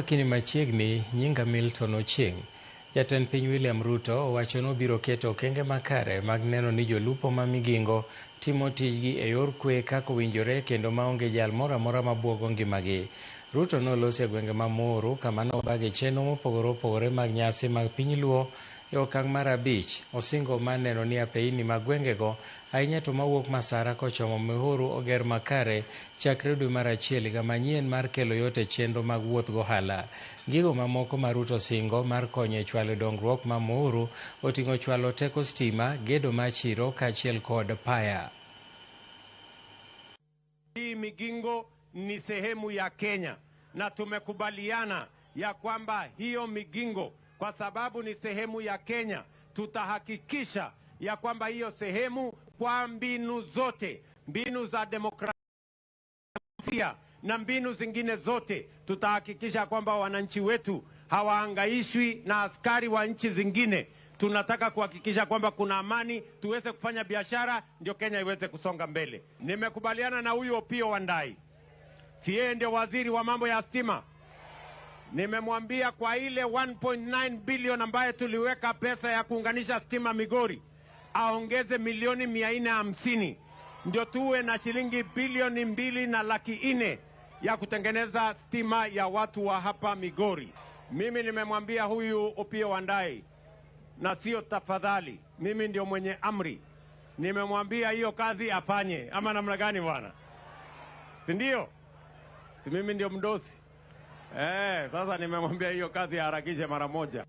Kini machiegni nyinga Milton Ochieng. Jatend piny William Ruto owacho ni obiro keto okenge makare mag neno ni jolupo ma Migingo timo tijgi e yor kwe kaka owinjore kendo maonge jal moro amora mabuogo ngimagi. Ruto noloso e gwenge ma Muhuru kama nobage chenro mopogore opogore mag nyasi mag piny Luo e okang' mar 5. Osingo mar neno ni apeini mag gwengego ahinya to mawuok Masara kochomo Muhuru oger makare chakre dwe mar 1 higa manyien mar kelo yot e chenro mag wuoth gohala. Gigo mamoko ma Ruto singo mar konyo e chwalo dongruok ma Muhuru oting'o chwalo teko stima, gedo mar chiro kaachiel kod paya. Hii Migingo ni sehemu ya Kenya na tumekubaliana ya kwamba hiyo Migingo kwa sababu ni sehemu ya Kenya, tutahakikisha ya kwamba hiyo sehemu kwa mbinu zote, mbinu za demokrasia na mbinu zingine zote, tutahakikisha kwamba wananchi wetu hawaangaishwi na askari wa nchi zingine. Tunataka kuhakikisha kwamba kuna amani, tuweze kufanya biashara, ndio Kenya iweze kusonga mbele. Nimekubaliana na huyu Opiyo Wandayi, si yeye ndio waziri wa mambo ya stima? Nimemwambia kwa ile 1.9 bilion ambayo tuliweka pesa ya kuunganisha stima Migori, aongeze milioni 450 ndio tuwe na shilingi bilioni 2.4 ya kutengeneza stima ya watu wa hapa Migori. Mimi nimemwambia huyu Opiyo Wandayi, na sio tafadhali, mimi ndio mwenye amri. Nimemwambia hiyo kazi afanye, ama namna gani bwana? Si ndio? Si mimi ndio mdosi? Sasa nimemwambia hiyo kazi aharakishe mara moja.